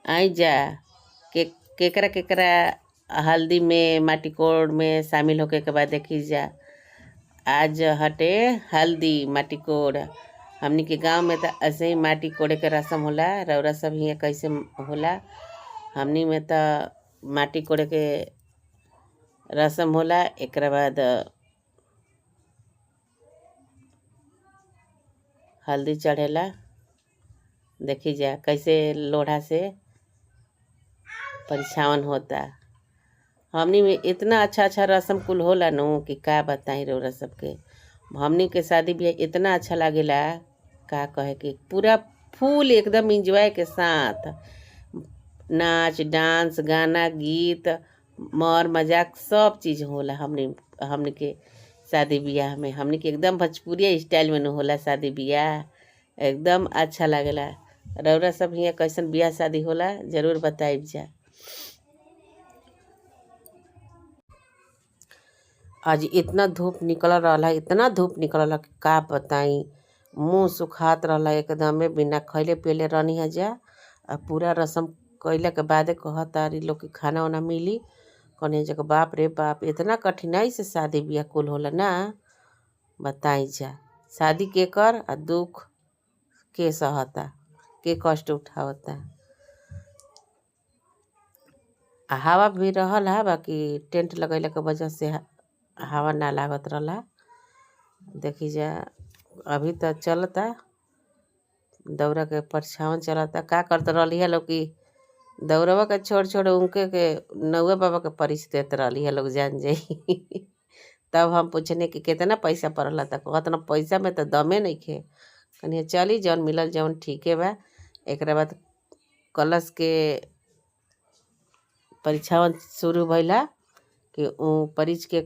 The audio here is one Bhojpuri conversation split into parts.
आई जा के केकरा केकरा हल्दी में माटी कोड़ में शामिल होके के बाद देखी जा। आज हटे हल्दी माटी कोड़। हमनी के गांव में त ऐसे ही माटी कोड़े के रसम होला। रउरा सब हियाँ कैसे होला? हमनी में त माटी कोड़े के रसम होला। एकरा बाद हल्दी चढ़ेला। देखी जा कैसे लोढ़ा से परिछावन होता। हमनी में इतना अच्छा अच्छा रसम कुल होला नु कि का बताई रउरा सबके। हमनी के शादी बियाह इतना अच्छा लागेला, का कहे के पूरा फुल एकदम एंजॉय के साथ नाच डांस गाना गीत मर मजाक सब चीज़ होला। हमनी हमनी के शादी बियाह में हमनी के एकदम भोजपुरिया स्टाइल में न होला शादी बियाह, एकदम अच्छा लागेला। रउरा सब हियाँ कैसन बियाह शादी होला जरूर बताइब जा। आज इतना धूप निकल रहल है, इतना धूप निकलल है कि का बताई। मुँह सुखात रहल है एकदमे, बिना खइले पियले रहनी है जा। आ पूरा रसम कइला के बादे कहतारी लोग कि खाना वाना मिली। कहनी जा कि बाप रे बाप, इतना कठिनाई से शादी बियाह कुल होला ना, बताई जा। शादी के कर आ दुख के सहता, के कष्ट उठावता। आ हवा भी रहल हा, बाकी टेंट लगैला के वजह से हवा ना लागत रहला। देखी जा अभी त चलता, दौरा के परछावन चलता। का करत रहली है लोग कि दौरवा के छोड़ छोड़ उनके के नौआ बाबा के परिछ देत रहली है लोग, जान जाई। तब हम पूछने कि कितना पैसा पड़ल, त कहत न पैसा में त दमे नइखे। कहनी चली जौन मिलल जौन ठीके बा। एकरा बाद कलश के परीक्षावन शुरू भइला कि ऊ परिछ के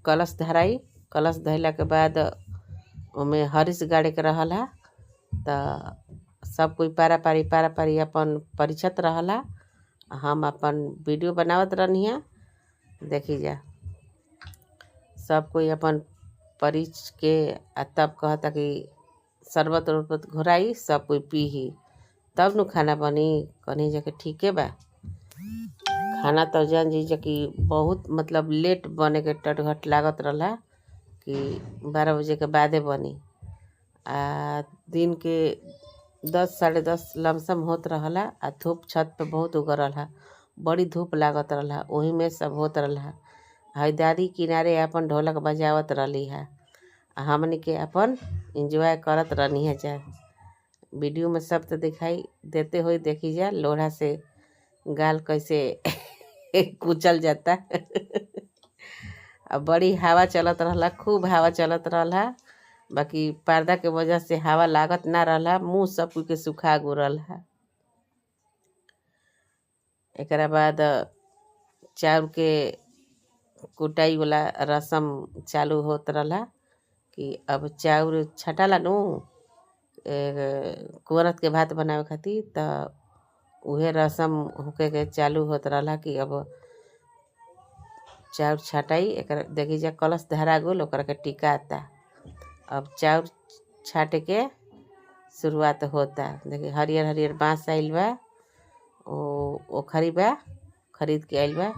कलश धराई। कलश धइला के बाद ओमे हरिस गाड़े के रहल हा, त सब कोई पारा पारी पारा पारी अपन परिछत रहला। हम अपन वीडियो बनावत रहनी। देखी जा सब कोई अपन परिछ के आ तब कहता कि शरबत उरबत घोराई, सब कोई पीही तब नु खाना बनी। कहनी जा कि ठीके बा। खाना तो जान जी कि बहुत मतलब लेट बने के टटघट लागत रहला कि 12 बजे के बादे बनी। आ दिन के 10 साढ़े 10 लमसम होत रहला। आ धूप छत पे बहुत उगरल हा, बड़ी धूप लागत रहला, ओही में सब होत रहला। हई दादी किनारे अपन ढोलक बजावत रहली है, आ हमनी के अपन एंजॉय करत रहनी है जा। वीडियो में सब तो दिखाई देते हुए देखी जा लोढ़ा से गाल कैसे कुचल जाता। आ बड़ी हवा चलत रहला, खूब हवा चलत रहला, बाकी पर्दा के वजह से हवा लागत ना रहला, मुँह सब के सुखा गो रहला। एकरा बाद चाउर के कुटाई वाला रसम चालू होत रहला कि अब चाउर छटाला नु कुवरत के भात बनावे खातिर, त उहे रसम होके के चालू होत रहला कि अब चाउर छटाई। एकर देखी जा कलश धरा गोल, ओकरा के टिकाता। अब चाउर छाटे के शुरुआत होता। देखी हरियर हरियर बांस आइल बा, ओ ओखरी बा, खरीद के आइल बा।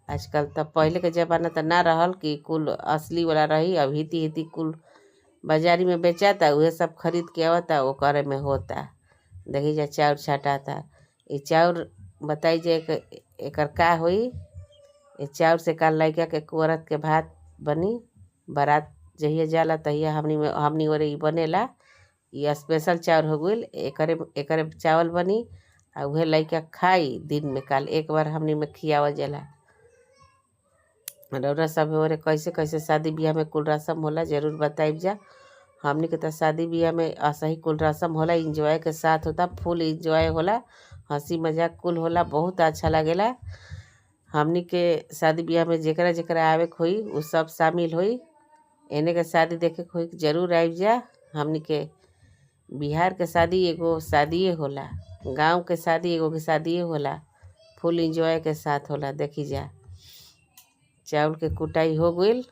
आजकल त पहिले के जमाना त ना रहल कि कुल असली वाला रही। अब हिती हिती कुल बाजारी में बेचाता, उहे सब खरीद के आवता, ओकरे में होता। देखी जा चाउर छाटाता। ई चाउर बताई जे एकर का होई। ए चाउर से काल लइका के कुवरत के भात बनी। बारात जहिया जाला तहिया हमनी में हमनी ओरे ई बनेला। ई स्पेशल चाउर हो गइल, एकरे एकरे चावल बनी आ उहे लइका खाई दिन में। काल एक बार हमनी में खियावल जाला। रउरा सब ओरे कैसे कैसे शादी बियाह में कुल रसम होला जरूर बताइब जा। हमनी के त शादी बियाह में असही कुल रसम होला, एंजॉय के साथ होता, फुल एंजॉय होला, हंसी मजाक कुल होला, बहुत अच्छा लागेला। हमनी के शादी बियाह में जेकरा जेकरा आवे के होई उ सब शामिल होई। एने के शादी देखे के होई जरूर आइब जा। हमनी के बिहार के शादी एगो शादिये होला, गांव के शादी एगो के शादिये होला, फुल एंजॉय के साथ होला। देखी जा चाउर के कुटाई हो गइल।